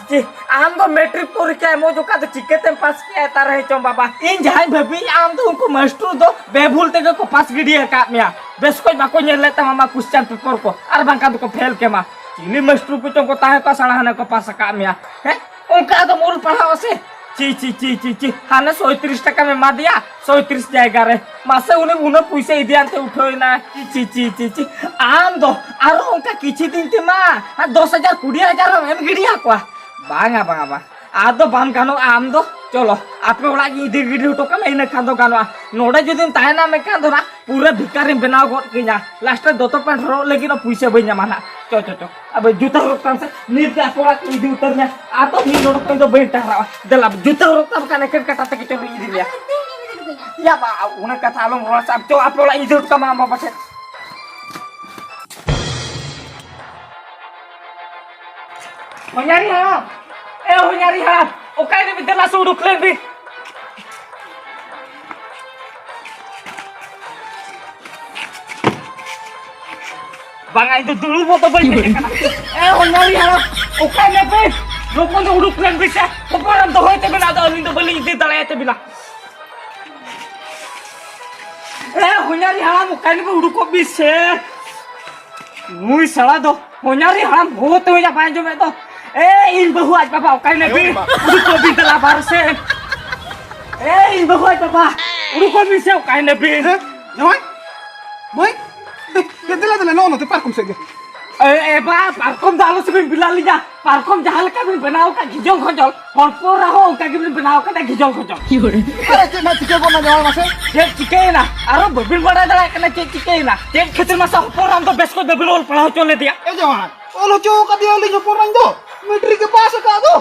ᱪᱤ᱾ ᱟᱢ ᱫᱚ ᱢᱮᱴᱨᱤᱠ ᱯᱚᱨᱤᱠᱠᱷᱟ ᱮᱢᱚᱜ ᱡᱚᱠᱷᱟ ᱫᱚ ᱪᱤᱠᱟᱹᱛᱮᱢ ᱯᱟᱥ ᱠᱮᱜᱼᱟ ᱛᱟᱨ ᱦᱮᱸ ᱪᱚᱝ ᱵᱟᱵᱟ? ᱤᱧ ᱡᱟᱦᱟᱸᱧ ᱵᱷᱟᱹᱵᱤᱭᱮᱫᱼᱟ, ᱟᱢ ᱫᱚ ᱩᱱᱠᱩ ᱢᱟᱥᱴᱩᱨ ᱫᱚ ᱵᱮᱵᱷᱩᱞ ᱛᱮᱜᱮ ᱠᱚ ᱯᱟᱥ ᱜᱤᱰᱤ ᱟᱠᱟᱫ ᱢᱮᱭᱟ᱾ ᱵᱮᱥ ᱠᱚᱡ ᱵᱟᱠᱚ ᱧᱮᱞ ᱞᱮᱫ ᱛᱟᱢᱟ ᱟᱢᱟᱜ ᱠᱩᱥᱪᱟᱱ ᱯᱮᱯᱟᱨ ᱠᱚ, ᱟᱨ ᱵᱟᱝᱠᱷᱟᱱ ᱫᱚᱠᱚ ᱯᱷᱮᱞ ᱠᱮᱢᱟ᱾ ᱪᱤᱞᱤ ᱢᱟᱥᱴᱩᱨ ᱠᱚᱪᱚᱝ ᱠᱚ ᱛᱟᱦᱮᱸ ᱠᱚᱜᱼᱟ, ᱥᱟᱲᱟ ᱦᱟᱱᱮ ᱠᱚ ᱯᱟᱥ ᱟᱠᱟᱫ ᱢᱮᱭᱟ᱾ ᱦᱮᱸ? ᱚᱱᱠᱟ ᱟᱫᱚᱢ ᱚᱞ ᱯᱟᱲᱦᱟᱣᱟ ᱥᱮ? ᱪᱤ, ᱪᱤ, ᱪᱤ, ᱪᱤ, ᱪᱤ᱾ ᱦᱟᱱᱮ ᱥᱚᱭᱛᱨᱤᱥ ᱴᱟᱠᱟᱢ ᱮᱢᱟ ᱫᱮᱭᱟ, ᱥᱚᱭᱛᱨᱤᱥ ᱡᱟᱭᱜᱟ ᱨᱮ᱾ ᱢᱟᱥᱮ, ᱩᱱᱤ ᱩᱱᱟᱹᱜ ᱯᱩᱭᱥᱟᱹ ᱤᱫᱤᱭᱟᱱᱛᱮ ᱩᱴᱷᱟᱹᱣ ᱮᱱᱟ᱾ ᱪᱤ, ᱪᱤ, ᱪᱤ, ᱪᱤ, ᱪᱤ᱾ ᱟᱢ ᱫᱚ ᱟᱨᱚ ᱚᱱᱠᱟ ᱠᱤᱪᱷᱩ ᱫᱤᱱ ᱛᱮᱢᱟ ᱫᱚᱥ ᱦᱟᱡᱟᱨ, ᱠᱩᱲᱤ ᱦᱟᱡᱟᱨ ᱮᱢ ᱜᱤᱰᱤᱭᱟᱠᱚᱣᱟ᱾ ᱵᱟᱝᱟ, ᱵᱟᱝᱟ, ᱵᱟᱝ᱾ ᱟᱫᱚ ᱵᱟᱝ ᱜᱟᱱᱚᱜᱼᱟ ᱟᱢ ᱫᱚ᱾ ᱪᱚᱞᱚ, ᱟᱯᱮ ᱚᱲᱟᱜ ᱤᱧ ᱤᱫᱤ ᱜᱤᱰᱤ ᱦᱚᱴᱚ ᱠᱟᱜ ᱢᱮ, ᱤᱱᱟᱹ ᱠᱷᱟᱱ ᱫᱚ ᱜᱟᱱᱚᱜᱼᱟ᱾ ᱱᱚᱰᱮ ᱡᱩᱫᱤᱢ ᱛᱟᱦᱮᱱᱟ ᱢᱮᱱᱠᱷᱟᱱ ᱫᱚ ᱱᱟᱜ ᱯᱩᱨᱟᱹ ᱵᱷᱤᱠᱟᱨᱤᱢ ᱵᱮᱱᱟᱣ ᱜᱚᱫ ᱠᱤᱧᱟ᱾ ᱞᱟᱥᱴ ᱨᱮ ᱫᱚᱛᱚ ᱯᱮᱱᱴ ᱦᱚᱨᱚᱜ ᱞᱟᱹᱜᱤᱫ ᱦᱚᱸ ᱯᱩᱭᱥᱟᱹ ᱵᱟᱹᱧ ᱧᱟᱢᱟ ᱱᱟᱜ᱾ ᱪᱚ, ᱪᱚ, ᱪᱚ, ᱟᱵᱮ ᱡᱩᱛᱟᱹ ᱦᱚᱨᱚᱜ ᱛᱟᱢ ᱥᱮ, ᱱᱤᱛ ᱜᱮ ᱟᱯᱮ ᱚᱲᱟᱜ ᱤᱧ ᱤᱫᱤ ᱩᱛᱟᱹᱨ ᱢᱮᱭᱟ᱾ ᱟᱨ ᱫᱚ ᱢᱤᱫ ᱰᱚᱸᱰᱚᱠ ᱠᱷᱚᱱ ᱫᱚ ᱵᱟᱹᱧ ᱴᱟᱦᱨᱟᱜᱼᱟ᱾ ᱫᱮᱞᱟ, ᱡᱩᱛᱟᱹ ᱦᱚᱨᱚᱜ ᱛᱟᱢ ᱠᱷᱟᱱ ᱮᱠᱮᱱ ᱠᱟᱴᱟ ᱛᱮᱜᱮ ᱪᱚᱞᱚᱧ ᱤᱫᱤ ᱢᱮᱭᱟ᱾ ᱭᱟ ᱵᱟ, ᱩᱱᱟᱹᱜ ᱠᱟᱛᱷᱟ ᱟᱞᱚᱢ ᱨᱚᱲᱟ ᱥᱮ, ᱟᱢ ᱪᱚ ᱟᱯᱮ ᱚᱲᱟᱜ ᱤᱧ ᱤᱫᱤ ᱦᱚᱴᱚ ᱠᱟᱢᱟ ᱟᱢ ᱵᱟᱵᱟ ᱴᱷᱮᱱ᱾ ᱦᱚᱧᱦᱟᱨᱤ ᱦᱟᱲᱟᱢ, ᱮ ᱦᱚᱧᱦᱟᱨᱤ ᱦᱟᱲᱟᱢ, ᱚᱠᱟᱭ ᱱᱟᱵᱤᱱ? ᱫᱮᱞᱟ ᱥᱮ ᱩᱰᱩᱠ ᱞᱮᱱ ᱵᱤᱱ᱾ ᱵᱟᱝᱟ, ᱤᱧ ᱫᱚ ᱫᱩᱲᱩᱵᱚᱜ ᱫᱚ ᱵᱟᱹᱧ ᱦᱮᱡ ᱟᱠᱟᱱᱟ᱾ ᱮ ᱦᱚᱧᱦᱟᱨᱤ ᱦᱟᱲᱟᱢ, ᱚᱠᱟᱭ ᱱᱟᱵᱤᱱ? ᱞᱚᱜᱚᱱ ᱫᱚ ᱩᱰᱩᱠ ᱞᱮᱱ ᱵᱤᱱ ᱥᱮ, ᱦᱚᱯᱚᱱ ᱮᱨᱟᱢ ᱫᱚᱦᱚᱭ ᱛᱟᱵᱤᱱᱟ, ᱟᱫᱚ ᱟᱹᱞᱤᱧ ᱫᱚ ᱵᱟᱹᱞᱤᱧ ᱤᱫᱤ ᱫᱟᱲᱮᱭᱟᱭ ᱛᱟᱵᱤᱱᱟ᱾ ᱮ ᱦᱚᱧᱦᱟᱨᱤ ᱦᱟᱲᱟᱢ, ᱚᱠᱟᱭ ᱱᱟᱵᱤᱱ? ᱩᱰᱩᱠᱚᱜ ᱵᱤᱱ ᱥᱮ᱾ ᱱᱩᱭ ᱥᱟᱲᱟ ᱫᱚ ᱦᱚᱧᱦᱟᱨᱤ ᱦᱟᱲᱟᱢ ᱦᱚᱦᱚ ᱛᱮ ᱦᱚᱧᱟ ᱵᱟᱭ ᱟᱸᱡᱚᱢᱮᱫ ᱫᱚ᱾ ᱮ, ᱤᱧ ᱵᱟᱹᱦᱩ ᱟᱡ ᱵᱟᱵᱟ ᱚᱠᱟᱭ ᱱᱟᱵᱤᱱ? ᱩᱰᱩᱠᱚᱜ ᱵᱤᱱ ᱫᱮᱞᱟ ᱵᱟᱦᱨᱮ ᱥᱮᱫ᱾ ᱮ, ᱤᱧ ᱵᱟᱹᱦᱩ ᱟᱡ ᱵᱟᱵᱟ, ᱩᱰᱩᱠᱚᱜ ᱵᱤᱱ ᱥᱮ ᱚᱠᱟᱭ ᱱᱟᱵᱤᱱ? ᱦᱮᱸ? ᱡᱟᱶᱟᱭ? ᱢᱟᱹᱭ? ᱮ, ᱫᱮᱞᱟ, ᱫᱮᱞᱟ, ᱱᱚᱜᱼᱚ ᱱᱚᱛᱮ ᱯᱟᱨᱠᱚᱢ ᱥᱮᱫ ᱜᱮ᱾ ᱮ, ᱮ ᱵᱟ, ᱯᱟᱨᱠᱚᱢ ᱫᱚ ᱟᱞᱚ ᱥᱮᱵᱤᱱ ᱵᱮᱞᱟ ᱞᱤᱧᱟ᱾ ᱯᱟᱨᱠᱚᱢ ᱡᱟᱦᱟᱸ ᱞᱮᱠᱟ ᱵᱤᱱ ᱵᱮᱱᱟᱣ ᱟᱠᱟᱫ ᱜᱷᱤᱡᱚᱞ ᱜᱷᱚᱡᱚᱞ, ᱦᱚᱲ ᱯᱚᱨ ᱨᱮᱦᱚᱸ ᱚᱱᱠᱟ ᱜᱮᱵᱤᱱ ᱵᱮᱱᱟᱣ ᱟᱠᱟᱫᱟ ᱜᱷᱤᱡᱚᱞ ᱜᱷᱚᱡᱚᱞ᱾ ᱟᱨᱮ, ᱪᱮᱫ ᱱᱟᱜ ᱪᱤᱠᱟᱹ ᱜᱚᱫ ᱱᱟ ᱡᱟᱶᱟᱭ ᱢᱟᱥᱮ? ᱪᱮᱫ ᱪᱤᱠᱟᱹᱭᱮᱱᱟ? ᱟᱨᱚ ᱵᱟᱹᱵᱤᱱ ᱵᱟᱲᱟᱭ ᱫᱟᱲᱮᱭᱟᱜ ᱠᱟᱱᱟ ᱪᱮᱫ ᱪᱤᱠᱟᱹᱭᱮᱱᱟ? ᱪᱮᱫ ᱠᱷᱟᱹᱛᱤᱨ ᱢᱟᱥᱮ ᱦᱚᱯᱚᱱ ᱨᱟᱢ ᱫᱚ ᱵᱮᱥ ᱠᱚ ᱵᱟᱹᱵᱤᱱ ᱚᱞ ᱯᱟᱲᱦᱟᱣ ᱦᱚᱪᱚ ᱞᱮᱫᱮᱭᱟ? ᱮ ᱡᱟᱶᱟᱭ, ᱚᱞ ᱦᱚᱪᱚ ᱟᱠᱟᱫᱮᱭᱟᱞᱤᱧ ᱦᱚᱯᱚᱱ ᱨᱟᱢ ᱫᱚ, ᱢᱮᱴᱨᱤᱠ ᱮ ᱯᱟᱥ ᱟᱠᱟᱫ ᱫᱚ᱾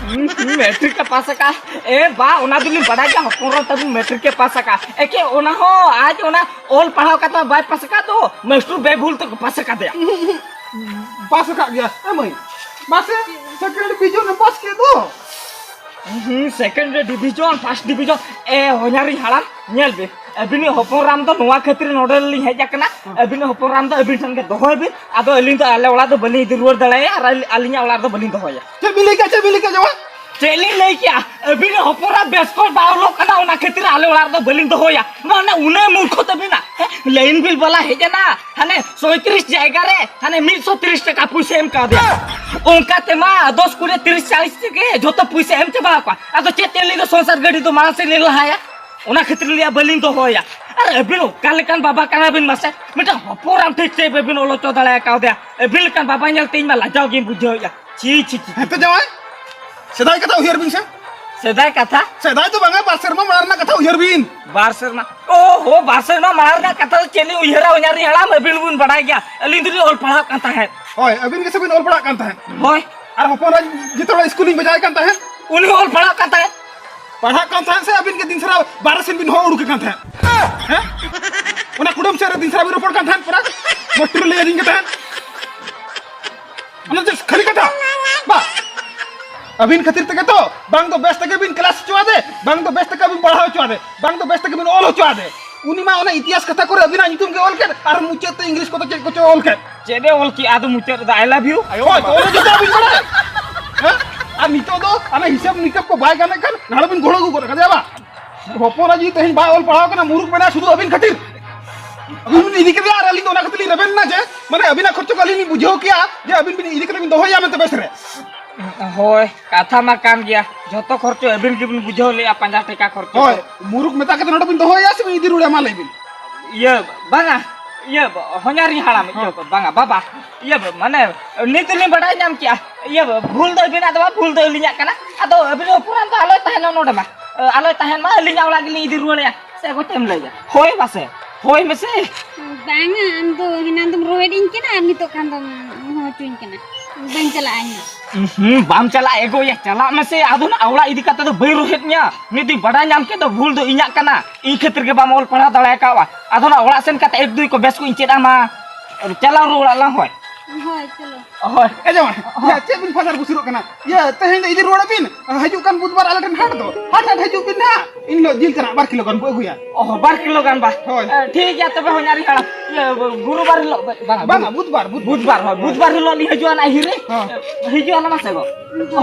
ᱦᱩᱸ, ᱦᱩᱸ, ᱢᱮᱴᱨᱤᱠ ᱮ ᱯᱟᱥ ᱟᱠᱟᱫ? ᱮ ᱵᱟ, ᱚᱱᱟ ᱫᱚᱞᱤᱧ ᱵᱟᱲᱟᱭ ᱜᱮᱭᱟ, ᱦᱚᱯᱚᱱ ᱨᱟᱢ ᱛᱟᱵᱤᱱ ᱢᱮᱴᱨᱤᱠ ᱮ ᱯᱟᱥ ᱟᱠᱟᱫ᱾ ᱮᱠᱮ ᱚᱱᱟ ᱦᱚᱸ ᱟᱡ ᱚᱱᱟ ᱚᱞ ᱯᱟᱲᱦᱟᱣ ᱠᱟᱛᱮ ᱵᱟᱭ ᱯᱟᱥ ᱟᱠᱟᱫ ᱫᱚ, ᱢᱟᱥᱴᱟᱨ ᱵᱮᱵᱷᱩᱞ ᱛᱮᱠᱚ ᱯᱟᱥ ᱟᱠᱟᱫᱮᱭᱟ᱾ ᱯᱟᱥ ᱟᱠᱟᱫ ᱜᱮᱭᱟ᱾ ᱮ ᱢᱟᱹᱭ, ᱢᱟᱥᱮ ᱥᱮᱠᱮᱱᱰ ᱰᱤᱵᱷᱤᱡᱚᱱ ᱮ ᱯᱟᱥ ᱠᱮᱫ ᱫᱚ᱾ ᱦᱩᱸ, ᱥᱮᱠᱮᱱᱰ ᱰᱤᱵᱷᱤᱡᱚᱱ, ᱯᱷᱟᱥᱴ ᱰᱤᱵᱷᱤᱡᱚᱱ᱾ ᱮ ᱦᱚᱧᱦᱟᱨᱤᱧ ᱦᱟᱲᱟᱢ, ᱧᱮᱞ ᱵᱤᱱ, ᱟᱹᱵᱤᱱᱤᱡ ᱦᱚᱯᱚᱱ ᱨᱟᱢ ᱫᱚ ᱱᱚᱣᱟ ᱠᱷᱟᱹᱛᱤᱨ ᱱᱚᱰᱮ ᱞᱤᱧ ᱦᱮᱡ ᱟᱠᱟᱱᱟ᱾ ᱦᱮᱸ᱾ ᱟᱹᱵᱤᱱᱤᱡ ᱦᱚᱯᱚᱱ ᱨᱟᱢ ᱫᱚ ᱟᱹᱵᱤᱱ ᱴᱷᱮᱱ ᱜᱮ ᱫᱚᱦᱚᱭ ᱵᱤᱱ᱾ ᱟᱫᱚ ᱟᱹᱞᱤᱧ ᱫᱚ ᱟᱞᱮ ᱚᱲᱟᱜ ᱫᱚ ᱵᱟᱹᱞᱤᱧ ᱤᱫᱤ ᱨᱩᱣᱟᱹᱲ ᱫᱟᱲᱮᱭᱟᱭᱟ ᱟᱨ ᱟᱹᱞᱤ-, ᱟᱹᱞᱤᱧᱟᱜ ᱚᱲᱟᱜ ᱨᱮᱫᱚ ᱵᱟᱹᱞᱤᱧ ᱫᱚᱦᱚᱭᱟ᱾ ᱪᱮᱫ ᱵᱤᱱ ᱞᱟᱹᱭ ᱠᱮᱜᱼᱟ? ᱪᱮᱫ ᱵᱤᱱ ᱞᱟᱹᱭ ᱠᱮᱜᱼᱟ? ᱪᱮᱫ ᱞᱤᱧ ᱞᱟᱹᱭ ᱠᱮᱜᱼᱟ? ᱟᱹᱵᱤᱱᱤᱡ ᱦᱚᱯᱚᱱ ᱨᱟᱢ ᱵᱮᱥ ᱠᱚ ᱵᱟᱭ ᱚᱞᱚᱜ ᱠᱟᱱᱟ, ᱚᱱᱟ ᱠᱷᱟᱹᱛᱤᱨ ᱟᱞᱮ ᱚᱲᱟᱜ ᱨᱮᱫᱚ ᱵᱟᱹᱞᱤᱧ ᱫᱚᱦᱚᱭᱟ᱾ ᱢᱟᱱᱮ ᱩᱱᱟᱹᱜ ᱢᱩᱨᱠᱷᱚ ᱛᱟᱹᱵᱤᱱᱟ, ᱦᱮᱸ? ᱞᱟᱭᱤᱱ ᱵᱤᱞ ᱵᱟᱞᱟ ᱦᱮᱡ ᱮᱱᱟ, ᱦᱟᱱᱮ ᱥᱚᱭᱛᱨᱤᱥ ᱡᱟᱭᱜᱟ ᱨᱮ ᱦᱟᱱᱮ ᱢᱤᱫ ᱥᱚ ᱛᱤᱨᱤᱥ ᱴᱟᱠᱟ ᱯᱩᱭᱥᱟᱹ ᱮᱢ ᱠᱟᱣᱫᱮᱭᱟ᱾ ᱚᱱᱠᱟ ᱛᱮᱢᱟ ᱫᱚᱥ, ᱠᱩᱲᱤ, ᱛᱤᱨᱤᱥ, ᱪᱟᱞᱤᱥ ᱛᱮᱜᱮ ᱡᱷᱚᱛᱚ ᱯᱩᱭᱥᱟᱹ ᱮᱢ ᱪᱟᱵᱟ ᱟᱠᱚᱣᱟ᱾ ᱟᱫᱚ ᱪᱮᱫ ᱛᱮ ᱞᱟᱹᱭ ᱫᱚ ᱥᱚᱝᱥᱟᱨ ᱜᱟᱹᱰᱤ ᱫᱚ ᱢᱟᱲᱟᱝ ᱥᱮᱫ ᱞᱤᱧ ᱞᱟᱦᱟᱭᱟ? ᱚᱱᱟ ᱠᱷᱟᱹᱛᱤᱨ ᱞᱟᱹᱭᱟ ᱵᱟᱹᱞᱤᱧ ᱫᱚᱦᱚᱭᱟ᱾ ᱟᱨ ᱟᱹᱵᱤᱱ ᱚᱠᱟ ᱞᱮᱠᱟᱱ ᱵᱟᱵᱟ ᱠᱟᱱᱟ ᱵᱤᱱ ᱢᱟᱥᱮ? ᱢᱤᱫᱴᱟᱝ ᱦᱚᱯᱚᱱ ᱨᱟᱢ ᱴᱷᱤᱠ ᱛᱮ ᱵᱟᱹᱵᱤᱱ ᱚᱞ ᱦᱚᱪᱚ ᱫᱟᱲᱮ ᱠᱟᱣᱫᱮᱭᱟ᱾ ᱟᱹᱵᱤᱱ ᱞᱮᱠᱟᱱ ᱵᱟᱵᱟ ᱧᱮᱞ ᱛᱮ ᱤᱧ ᱢᱟ ᱞᱟᱡᱟᱣ ᱜᱤᱧ ᱵᱩᱡᱷᱟᱹᱣᱮᱫᱼᱟ᱾ ᱪᱷᱤ, ᱪᱷᱤ, ᱪᱷᱤ᱾ ᱦᱮᱸ ᱛᱚ ᱡᱟᱶᱟᱭ, ᱥᱮᱫᱟᱭ ᱠᱟᱛᱷᱟ ᱩᱭᱦᱟᱹᱨ ᱵᱤᱱ ᱥᱮ᱾ ᱥᱮᱫᱟᱭ ᱠᱟᱛᱷᱟ? ᱥᱮᱫᱟᱭ ᱫᱚ ᱵᱟᱝᱟ, ᱵᱟᱨ ᱥᱮᱨᱢᱟ ᱢᱟᱲᱟᱝ ᱨᱮᱱᱟᱜ ᱠᱟᱛᱷᱟ ᱩᱭᱦᱟᱹᱨ ᱵᱤᱱ᱾ ᱵᱟᱨ ᱥᱮᱨᱢᱟ? ᱳ ᱦᱳ, ᱵᱟᱨ ᱥᱮᱨᱢᱟ ᱢᱟᱲᱟᱝ ᱨᱮᱱᱟᱜ ᱠᱟᱛᱷᱟ ᱫᱚ ᱪᱮᱫ ᱞᱤᱧ ᱩᱭᱦᱟᱹᱨᱟ, ᱦᱚᱧᱦᱟᱨᱤᱧ ᱦᱟᱲᱟᱢ? ᱟᱹᱵᱤᱱ ᱵᱤᱱ ᱵᱟᱰᱟᱭ ᱜᱮᱭᱟ, ᱟᱹᱞᱤᱧ ᱫᱚᱞᱤᱧ ᱚᱞ ᱯᱟᱲᱦᱟᱣ ᱠᱟᱱ ᱛᱟᱦᱮᱸᱫ᱾ ᱦᱳᱭ, ᱟᱹᱵᱤᱱ ᱜᱮᱥᱮ ᱵᱤᱱ ᱚᱞ ᱯᱟᱲᱦᱟᱜ ᱠᱟᱱ ᱛᱟᱦᱮᱸᱫ? ᱦᱳᱭ᱾ ᱟᱨ ᱦᱚᱯᱚᱱ ᱨᱟᱡᱽ ᱡᱮᱛᱮ ᱦᱚᱲ ᱥᱠᱩᱞ ᱞᱤᱧ ᱵᱷᱮᱡᱟᱭ ᱠᱟᱱ ᱛᱟᱦᱮᱸᱫ? ᱩᱱᱤ ᱦᱚᱸ ᱚᱞ ᱯᱟᱲᱦᱟᱜ ᱠᱟᱱ ᱛᱟᱦᱮᱸᱫ᱾ ᱯᱟᱲᱦᱟᱜ ᱠᱟᱱ ᱛᱟᱦᱮᱸᱫ ᱥᱮ ᱟᱹᱵᱤᱱ ᱜᱮ ᱫᱤᱱ ᱥᱟᱨᱟ ᱵᱟᱨᱦᱮ ᱥᱮᱱ ᱵᱤᱱ ᱦᱚᱦᱚ ᱩᱰᱩᱠᱮ ᱠᱟᱱ ᱛᱟᱦᱮᱸᱫ? ᱦᱮᱸ? ᱚᱱᱟ ᱠᱩᱰᱟᱹᱢ ᱥᱮᱫ ᱨᱮ ᱫᱤᱱ ᱥᱟᱨᱟ ᱵᱤᱱ ᱨᱚᱯᱚᱲ ᱠᱟᱱ ᱛᱟᱦᱮᱸᱫ ᱯᱟᱨᱟ? ᱢᱟᱥᱴᱟᱨ ᱞᱟᱹᱭ ᱟᱹᱫᱤᱧ ᱜᱮ ᱛᱟᱦᱮᱸᱫ᱾ ᱚᱱᱟ ᱪᱮᱫ ᱠᱷᱟᱹᱞᱤ ᱠᱟᱛᱷᱟ? ᱵᱟ, ᱟᱹᱵᱤᱱ ᱠᱷᱟᱹᱛᱤᱨ ᱛᱮᱜᱮ ᱛᱚ ᱵᱟᱝ ᱫᱚ ᱵᱮᱥ ᱛᱮᱜᱮ ᱵᱤᱱ ᱠᱞᱟᱥ ᱦᱚᱪᱚ ᱟᱫᱮ, ᱵᱟᱝ ᱫᱚ ᱵᱮᱥ ᱛᱮᱜᱮ ᱵᱤᱱ ᱯᱟᱲᱦᱟᱣ ᱦᱚᱪᱚ ᱟᱫᱮ, ᱵᱟᱝ ᱫᱚ ᱵᱮᱥ ᱛᱮᱜᱮ ᱵᱤᱱ ᱚᱞ ᱦᱚᱪᱚ ᱟᱫᱮ᱾ ᱩᱱᱤ ᱢᱟ ᱚᱱᱟ ᱤᱛᱤᱦᱟᱥ ᱠᱟᱛᱷᱟ ᱠᱚᱨᱮ ᱟᱹᱵᱤᱱᱟᱜ ᱧᱩᱛᱩᱢ ᱜᱮ ᱚᱞ ᱠᱮᱫ, ᱟᱨ ᱢᱩᱪᱟᱹᱫ ᱛᱮ ᱤᱝᱞᱤᱥ ᱠᱚᱛᱮ ᱪᱮᱫ ᱠᱚᱪᱚ ᱚᱞ ᱠᱮᱫ᱾ ᱪᱮᱫ ᱮ ᱚᱞ ᱠᱮᱫ? ᱟᱫᱚ ᱢᱩᱪᱟᱹᱫ ᱨᱮᱫᱚ "I love you"᱾ ᱦᱳᱭ, ᱛᱚ ᱚᱱᱟ ᱡᱚᱛᱚ ᱵᱤᱱ ᱵᱟᱲᱟᱭᱟ᱾ ᱦᱮᱸ? ᱟᱨ ᱱᱤᱛᱚᱜ ᱫᱚ ᱚᱱᱟ ᱦᱤᱥᱟᱹᱵ ᱱᱤᱠᱟᱹᱵ ᱠᱚ ᱵᱟᱭ ᱜᱟᱱᱮᱫ ᱠᱷᱟᱱ ᱱᱟᱦᱟᱜ ᱵᱤᱱ ᱜᱚᱲᱚ ᱟᱹᱜᱩ ᱜᱚᱫ ᱠᱟᱫᱮᱭᱟ ᱵᱟᱝ? ᱦᱚᱯᱚᱱ ᱟᱡ ᱡᱩᱫᱤ ᱛᱮᱦᱮᱧ ᱵᱟᱭ ᱚᱞ ᱯᱟᱲᱦᱟᱣ ᱠᱟᱱᱟ, ᱢᱩᱨᱩᱠ ᱢᱮᱱᱟᱭ ᱥᱩᱫᱷᱩ ᱟᱹᱵᱤᱱ ᱠᱷᱟᱹᱛᱤᱨ᱾ ᱟᱹᱵᱤᱱ ᱵᱤᱱ ᱤᱫᱤ ᱠᱮᱫᱮᱭᱟ ᱟᱨ ᱟᱹᱞᱤᱧ ᱫᱚ ᱚᱱᱟ ᱠᱷᱟᱹᱛᱤᱨ ᱞᱤᱧ ᱨᱮᱵᱮᱱ ᱮᱱᱟ ᱡᱮ, ᱢᱟᱱᱮ, ᱟᱹᱵᱤᱱᱟᱜ ᱠᱷᱚᱨᱪᱟ ᱠᱚ ᱟᱹᱞᱤᱧ ᱞᱤᱧ ᱵᱩᱡᱷᱟᱹᱣ ᱠᱮᱭᱟ ᱡᱮ ᱟᱹᱵᱤᱱ ᱵᱤᱱ ᱤᱫᱤ ᱠᱟᱛᱮ ᱵᱤᱱ ᱫᱚᱦᱚᱭᱮᱭᱟ ᱢᱮᱱᱛᱮ ᱵᱮᱥ ᱨᱮ᱾ ᱦᱳᱭ, ᱠᱟᱛᱷᱟ ᱢᱟ ᱠᱟᱱ ᱜᱮᱭᱟ, ᱡᱷᱚᱛᱚ ᱠᱷᱚᱨᱪᱟ ᱟᱹᱵᱤᱱ ᱜᱮᱵᱤᱱ ᱵᱩᱡᱷᱟᱹᱣ ᱞᱮᱜᱼᱟ, ᱯᱟᱸᱡᱟ ᱴᱟᱠᱟ ᱠᱷᱚᱨᱪᱟ ᱦᱳᱭ, ᱠᱚ᱾ ᱢᱩᱨᱩᱠ ᱢᱮᱛᱟ ᱠᱟᱛᱮ ᱱᱚᱰᱮ ᱵᱤᱱ ᱫᱚᱦᱚᱭᱮᱭᱟ ᱥᱮ ᱵᱤᱱ ᱤᱫᱤ ᱨᱩᱣᱟᱹᱲᱮᱭᱟ, ᱢᱟ ᱞᱟᱹᱭ ᱵᱤᱱ? ᱤᱭᱟᱹ, ᱵᱟᱝᱟ, ᱤᱭᱟᱹ, ᱦᱚᱧᱦᱟᱨᱤᱧ ᱦᱟᱲᱟᱢ, ᱤᱭᱟᱹ, ᱦᱚᱸ᱾ ᱵᱟᱝᱟ, ᱵᱟᱵᱟ, ᱤᱭᱟᱹ, ᱢᱟᱱᱮ, ᱱᱤᱛ ᱞᱤᱧ ᱵᱟᱰᱟᱭ ᱧᱟᱢ ᱠᱮᱜᱼᱟ, ᱤᱭᱟᱹ, ᱵᱷᱩᱞ ᱫᱚ ᱟᱹᱵᱤᱱᱟᱜ ᱫᱚ ᱵᱟᱝ, ᱵᱷᱩᱞ ᱫᱚ ᱟᱹᱞᱤᱧᱟᱜ ᱠᱟᱱᱟ᱾ ᱟᱫᱚ ᱟᱹᱵᱤᱱ ᱦᱚᱯᱚᱱ ᱫᱚ ᱟᱞᱚᱭ ᱛᱟᱦᱮᱱᱟ ᱱᱚᱰᱮ ᱢᱟ, ᱟᱞᱚᱭ ᱛᱟᱦᱮᱱ ᱢᱟ, ᱟᱹᱞᱤᱧᱟᱜ ᱚᱲᱟᱜ ᱜᱮᱞᱤᱧ ᱤᱫᱤ ᱨᱩᱣᱟᱹᱲᱮᱭᱟ᱾ ᱥᱮ ᱜᱚ, ᱪᱮᱫ ᱮᱢ ᱞᱟᱹᱭᱟ? ᱦᱳᱭ ᱢᱟᱥᱮ, ᱦᱳᱭ ᱢᱮᱥᱮ᱾ ᱵᱟᱝᱟ, ᱟᱢ ᱫᱚ ᱦᱮᱱᱟᱝ ᱫᱚᱢ ᱨᱚᱦᱮᱫ ᱤᱧ ᱠᱟᱱᱟ ᱟᱨ ᱱᱤᱛᱚᱜ ᱠᱷᱟᱱ ᱫᱚᱢ ᱦᱚᱦᱚ ᱦᱚᱪᱚᱧ ᱠᱟᱱᱟ᱾ ᱵᱟᱹᱧ ᱪᱟᱞᱟᱜᱼᱟ ᱤᱧ ᱫᱚ᱾ ᱦᱩᱸ, ᱵᱟᱢ ᱪᱟᱞᱟᱜᱼᱟ? ᱮᱜᱳᱭᱟ, ᱪᱟᱞᱟᱜ ᱢᱮᱥᱮ᱾ ᱟᱫᱚ ᱱᱟ ᱚᱲᱟᱜ ᱤᱫᱤ ᱠᱟᱛᱮ ᱫᱚ ᱵᱟᱹᱧ ᱨᱚᱦᱮᱫ ᱢᱮᱭᱟ᱾ ᱢᱤᱫ ᱫᱤᱱ ᱵᱟᱰᱟᱭ ᱧᱟᱢ ᱠᱮᱫ ᱫᱚ ᱵᱷᱩᱞ ᱫᱚ ᱤᱧᱟᱜ ᱠᱟᱱᱟ᱾ ᱤᱧ ᱠᱷᱟᱹᱛᱤᱨ ᱜᱮ ᱵᱟᱢ ᱚᱞ ᱯᱟᱲᱦᱟᱣ ᱫᱟᱲᱮ ᱟᱠᱟᱫᱼᱟ᱾ ᱟᱫᱚ ᱱᱟ ᱚᱲᱟᱜ ᱥᱮᱱ ᱠᱟᱛᱮ ᱮᱠ ᱫᱩᱭ ᱠᱚ ᱵᱮᱥ ᱠᱚ ᱤᱧ ᱪᱮᱫ ᱟᱢᱟ᱾ ᱪᱟᱞᱟᱣ ᱨᱩᱣᱟᱹᱲᱚᱜ ᱟᱞᱟᱝ ᱦᱳᱭ᱾ ᱦᱳᱭ, ᱪᱚᱞᱚ᱾ ᱦᱳᱭ᱾ ᱮ ᱡᱟᱶᱟᱭ, ᱦᱳᱭ᱾ ᱭᱟ, ᱪᱮᱫ ᱵᱤᱱ ᱯᱷᱟᱫᱟᱨ ᱵᱩᱥᱩᱨᱚᱜ ᱠᱟᱱᱟ? ᱭᱟ, ᱛᱮᱦᱮᱧ ᱫᱚ ᱤᱫᱤ ᱨᱩᱣᱟᱹᱲᱚᱜ ᱵᱤᱱ᱾ ᱦᱤᱡᱩᱜ ᱠᱟᱱ ᱵᱩᱫᱷᱵᱟᱨ ᱟᱞᱮ ᱴᱷᱮᱱ ᱦᱟᱴ ᱫᱚ᱾ ᱦᱟᱴ, ᱦᱟᱴ ᱦᱤᱡᱩᱜ ᱵᱤᱱ ᱱᱟᱦᱟᱜ᱾ ᱤᱱ ᱦᱤᱞᱳᱜ ᱡᱤᱞ ᱛᱟᱱᱟᱜ ᱵᱟᱨ ᱠᱤᱞᱳ ᱜᱟᱱ ᱵᱚ ᱟᱹᱜᱩᱭᱟ᱾ ᱚ, ᱵᱟᱨ ᱠᱤᱞᱳ ᱜᱟᱱ ᱵᱟ? ᱦᱳᱭ᱾ ᱮ, ᱴᱷᱤᱠ ᱜᱮᱭᱟ, ᱛᱚᱵᱮ ᱦᱚᱧᱦᱟᱨᱤᱧ ᱦᱟᱲᱟᱢ᱾ ᱤᱭᱟᱹ, ᱜᱩᱨᱩᱵᱟᱨ ᱦᱤᱞᱳᱜ, ᱵᱟᱝᱟ, ᱵᱟᱝᱟ, ᱵᱩᱫᱷ-, ᱵᱩᱫᱷᱵᱟᱨ, ᱵᱩᱫᱷᱵᱟᱨ᱾ ᱵᱩᱫᱷᱵᱟᱨ, ᱦᱳᱭ, ᱵᱩᱫᱷᱵᱟᱨ ᱦᱤᱞᱳᱜ ᱞᱤᱧ ᱦᱤᱡᱩᱜᱼᱟ ᱱᱟᱜ ᱦᱤᱨᱤ᱾ ᱦᱚᱸ᱾ ᱦᱤᱡᱩᱜᱼᱟ ᱱᱟ ᱢᱟᱥᱮ ᱜᱚ᱾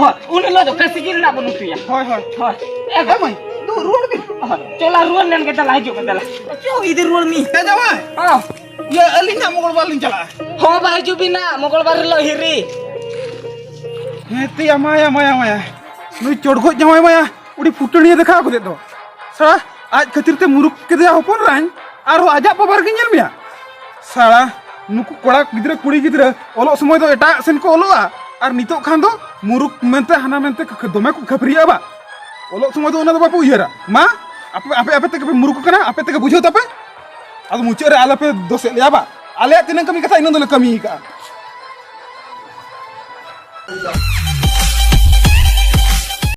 ᱦᱳᱭ, ᱩᱱ ᱦᱤᱞᱳᱜ ᱫᱚ ᱠᱷᱟᱹᱥᱤ ᱡᱤᱞ ᱱᱟᱜ ᱵᱚᱱ ᱩᱛᱩᱭᱟ᱾ ᱦᱳᱭ, ᱦᱳᱭ᱾ ᱦᱳᱭ᱾ ᱮ ᱜᱚ᱾ ᱮ ᱢᱟᱹᱭ, ᱫᱩ ᱨᱩᱣᱟᱹᱲ ᱵᱤᱱ᱾ ᱦᱳᱭ, ᱪᱚᱞᱟ ᱨᱩᱣᱟᱹᱲ ᱞᱮᱱ ᱜᱮ, ᱫᱮᱞᱟ, ᱦᱤᱡᱩᱜ ᱢᱮ, ᱫᱮᱞᱟ᱾ ᱪᱚ, ᱤᱫᱤ ᱨᱩᱣᱟᱹᱲ ᱢᱤᱧ᱾ ᱮ ᱡᱟᱶᱟᱭ᱾ ᱦᱚᱸ᱾ ᱤᱭᱟᱹ, ᱟᱹᱞᱤᱧ ᱦᱟᱸᱜ ᱢᱚᱝᱜᱚᱞ ᱵᱟᱨ ᱞᱤᱧ ᱪᱟᱞᱟᱜᱼᱟ᱾ ᱦᱚᱸ ᱵᱟ, ᱦᱤᱡᱩᱜ ᱵᱤᱱ ᱱᱟᱜ ᱢᱚᱝᱜᱚᱞ ᱵᱟᱨ ᱦᱤᱞᱳᱜ ᱦᱤᱨᱤ᱾ ᱦᱮᱸ, ᱛᱮᱭᱟ, ᱢᱟᱭᱟ, ᱢᱟᱭᱟ, ᱢᱟᱭᱟ᱾ ᱱᱩᱭ ᱪᱚᱲᱜᱚᱡ ᱡᱟᱶᱟᱭ ᱢᱟᱭᱟ, ᱩᱰᱤ ᱯᱷᱩᱴᱟᱹᱱᱤᱭᱟᱹ ᱫᱮᱠᱷᱟᱣ ᱠᱟᱛᱮᱫ ᱫᱚ᱾ ᱥᱟᱞᱟ, ᱟᱡ ᱠᱷᱟᱹᱛᱤᱨ ᱛᱮ ᱢᱩᱨᱩᱠ ᱠᱮᱫᱮᱭᱟ ᱦᱚᱯᱚᱱ ᱨᱟᱧ, ᱟᱨᱦᱚᱸ ᱟᱡᱟᱜ ᱵᱟᱵᱟ ᱨᱮᱜᱮ ᱧᱮᱞ ᱢᱮᱭᱟ᱾ ᱥᱟᱞᱟ, ᱱᱩᱠᱩ ᱠᱚᱲᱟ ᱜᱤᱫᱽᱨᱟᱹ, ᱠᱩᱲᱤ ᱜᱤᱫᱽᱨᱟᱹ ᱚᱞᱚᱜ ᱥᱚᱢᱚᱭ ᱫᱚ ᱮᱴᱟᱜ ᱥᱮᱱ ᱠᱚ ᱚᱞᱚᱜᱼᱟ, ᱟᱨ ᱱᱤᱛᱚᱜ ᱠᱷᱟᱱ ᱫᱚ ᱢᱩᱨᱩᱠ ᱢᱮᱱᱛᱮ ᱦᱟᱱᱟ ᱢᱮᱱᱛᱮ ᱠᱷ-, ᱫᱚᱢᱮ ᱠᱚ ᱠᱷᱟᱹᱯᱟᱹᱨᱤᱭᱟᱹᱜᱼᱟ ᱵᱟ᱾ ᱚᱞᱚᱜ ᱥᱚᱢᱚᱭ ᱫᱚ ᱚᱱᱟ ᱫᱚ ᱵᱟᱯᱮ ᱩᱭᱦᱟᱹᱨᱟ᱾ ᱢᱟ, ᱟᱯᱮ ᱟᱯᱮ ᱟᱯᱮ ᱛᱮᱜᱮ ᱯᱮ ᱢᱩᱨᱩᱠ ᱠᱟᱱᱟ, ᱟᱯᱮ ᱛᱮᱜᱮ ᱵᱩᱡᱷᱟᱹᱣ ᱛᱟᱯᱮ᱾ ᱟᱫᱚ ᱢᱩᱪᱟᱹᱫ ᱨᱮ ᱟᱞᱮ ᱯᱮ ᱫᱳᱥᱮᱫ ᱞᱮᱭᱟ ᱵᱟ? ᱟᱞᱮᱭᱟᱜ ᱛᱤᱱᱟᱹᱜ ᱠᱟᱹᱢᱤ ᱠᱟᱛᱷᱟ ᱤᱱᱟᱹ ᱫᱚᱞᱮ ᱠᱟᱹᱢᱤ ᱠᱟᱜᱼᱟ᱾